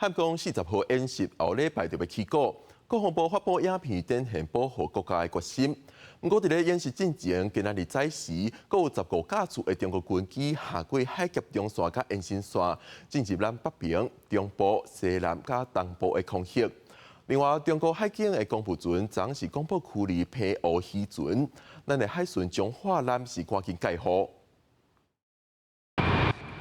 漢光40號演習後禮拜就欲起鼓，國防部發布影片展現保護國家的決心。毋過佇咧演習進前，今仔日早時，閣有15架次的中國軍機橫過海峽中線佮延伸線，進入咱北邊、中部、西南佮東部的空域。另外，中國海警的公布船昨是公布驅離澎湖漁船，咱的海巡彰化艦是趕緊蓋護。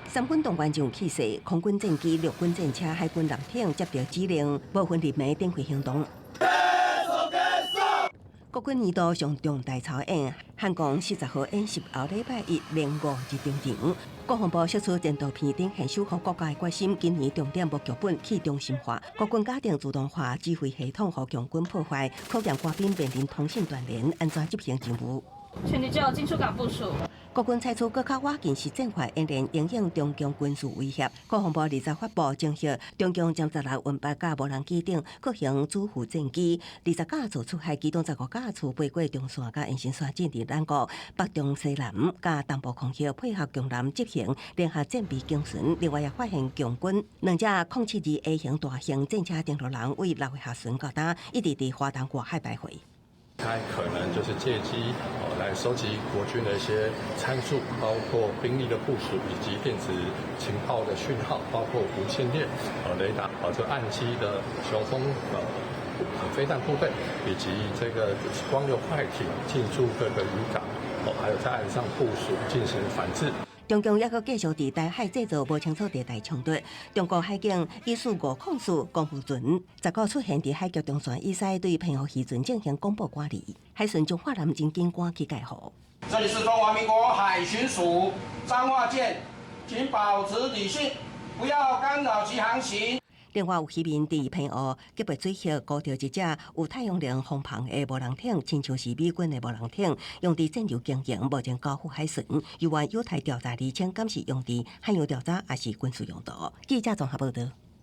三軍動員上氣勢，空軍戰機、陸軍戰車、海軍艦艇接到指令，無分日暝展開行動。國軍年度上重大操演，漢光40號演習後禮拜一連五日登場。國防部釋出戰鬥片展現守護國家的決心。今年重點無劇本去中心化，國軍加定自動化指揮系統，予共軍破壞，考驗官兵面臨通信斷聯，按怎執行任務？全體就進出港部署。國軍採取閣較倚近實戰化演練，因應中共軍事威脅。國防部20發布偵悉，中共殲16、運八佮無人機等各型主輔戰機，20架次出海，其中15架次飛過中線佮延伸線進入咱國北中西南佮東部空域，配合共艦執行聯合戰備警巡。另外也發現共軍兩隻072 A 型大型戰車登陸艦為6月下旬到今一直佇華東外海徘徊。他可能就是借機哦來收集國軍的一些參數，包括兵力的部署以及電子情報的訊號，包括無線電、雷達、這岸基的雄風飛彈部隊，以及這個光流快艇進駐各個漁港，哦，還有在岸上部署進行反制。中共抑閣繼續佇台海製造無清楚地帶衝突。中國海警以4504公布船，十個出現佇海峽中線以西，對澎湖漁船進行廣播管理。海巡彰化艦真緊趕去蓋護。這裡是中華民國海巡署彰化艦，請保持理性，不要干擾其航行。另外有漁民佇澎湖吉拔水域捕著一隻有太陽能風帆的無人艇，親像是美軍的無人艇，用佇戰鬥經營，目前交付海巡，猶原有待調查釐清，敢是用佇海洋調查，抑是軍事用途。記者綜合報道。